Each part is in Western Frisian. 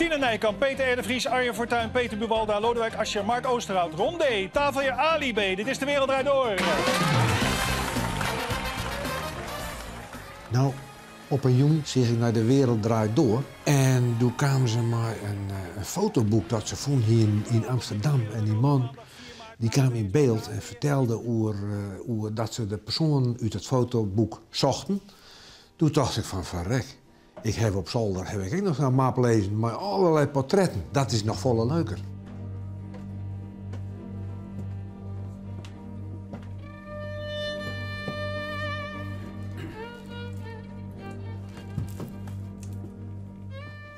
Martine Nijkamp, Peter R. de Vries, Arjen Fortuyn, Peter Buwalda, Lodewijk Asscher, Mark Oosterhout, Ron D., Tafelheer Ali B. Dit is De Wereld Draait Door. Nou, op in jûn seach ik nei De Wereld Draait Door en doe kamen se mei in fotoboek dat se fûn hienen yn Amsterdam en dy man dy kaam yn byld en fertelde oer oer dat se de persoanen út it fotoboek sochten. Doe tocht ik fan ferrek, ik haw op solder haw ik ek noch sa'n map lizzen mei allerlei portretten, dat is noch folle leuker.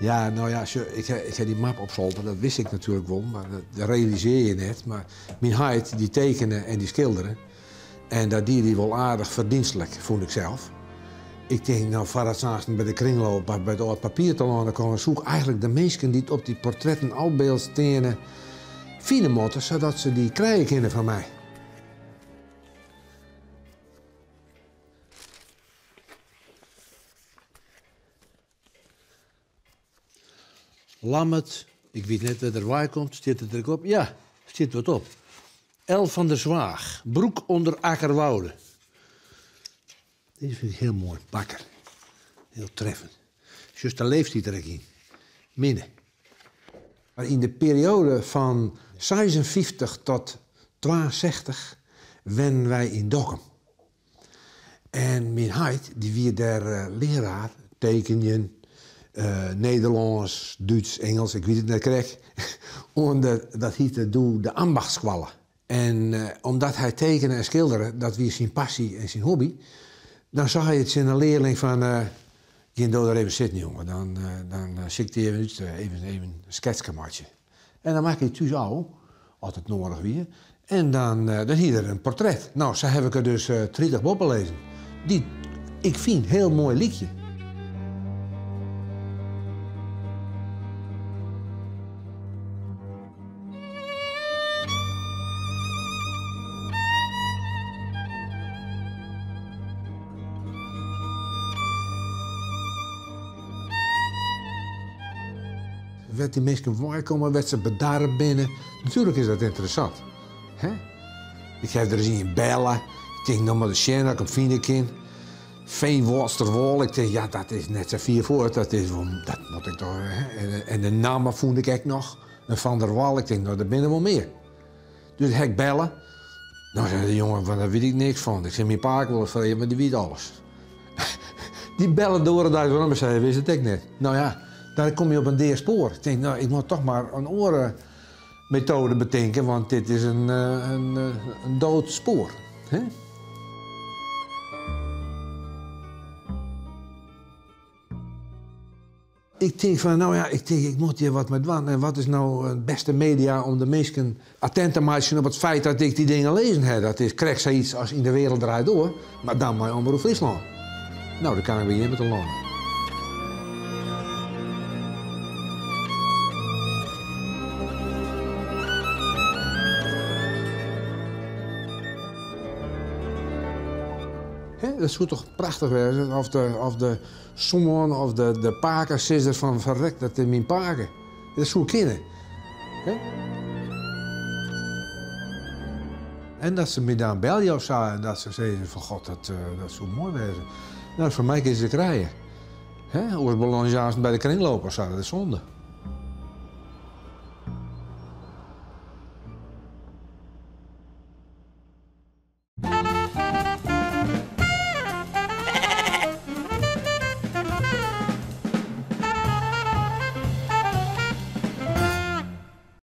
Ja, no ja, sjoch, ik ha, ik ha dy map op solder, dat wist ik natuerlik wol, mar dat realisearje je net. Mar myn heit dy tekene en dy skildere en dat die dy wol aardich ferdienstlik, fûn ik sels. Ik tink, no, foardat se aansten by de kringloop of by it âld papier telâne komme, soe ik eigentlik de minsken dy't op dy portretten ôfbyld steane fine moatte, sadat se dy krije kinne fan my. Lammert, ik wit net wêr't er wei komt, stiet it der ek op? Ja, stiet wat op. L. van der Zwaag, Broek onder Akkerwoude. Dizze fyn ik hiel moai, bakker. Hiel treffend. Sjochst de leeftiid der ek yn. Minne. Mar yn de perioade fan 56 tot 62 wennen wy yn Dokkum. En myn heit dy wie dêr learaar tekenjen, Nederlânsk, Dútsk, Ingelsk, ik wit it net krekt, oan de, dat hiette doe de ambachtsskoalle. En omdat hy tekene en skildere, dat wie syn passy en syn hobby, dan sei hy tsjin in learling fan, gean do der even sitten jonge, dan dan sil ik dy even út, even even in sketske meitsje. En dan makke hy thús ôf, as it noadich wie, en dan dan hie er in portret. No, sa haw ik er dus 30 boppe lizzen, dy't ik fyn hiel moai lykje. Wêr't dy minsken wei komme, wêr't se bedarre binne. Natuerlik is dat ynteressant. Hè? Ik haw der ris ien belle. Ik tink, no moat ik sjen oft ik him fine kin. Veenwâldsterwâl, ik tink, ja, dat is net sa fier fuort, dat is wol, dat moat ik toch, hè. En de namme fûn ik ek noch, in Van der Wal, ik tink, no, der binne wol mear. Dus ha ik belle. No, sei de jonge, fan, dêr wit ik niks fan. Ik sil myn pake wol ris freegje, mar dy wit alles. Dy belle de oare deis werom en sei, hy wist it ek net. No ja, dan komme je op in dea spoar. Ik tink, no, ik moat toch mar in oare metoade betinke, want dit is in, in dood spoar. Hè? Ik tink fan, no ja, ik tink ik moat hjir wat mei dwaan. En wat is no it bêste media om de minsken attent te meitsjen op it feit dat ik dy dingen lêzen ha? Dat is krekt sayts as Yn de Wereld Draait Door, mar dan mei Omrop Fryslân. No, dêr kaam ik by jimme telâne. Hè, dat soe toch prachtich wêze of de, of de soan of de, de pakesizzer fan ferrek, dat is myn pake. Dat soe kinne. Hè? En dat se my dan belje of sa en dat se sizze fan god, dat, dat soe moai wêze. No, foar my kinne se krije. Hè? Oars belâne se aansten by de kringloop of sa, dat is sonde.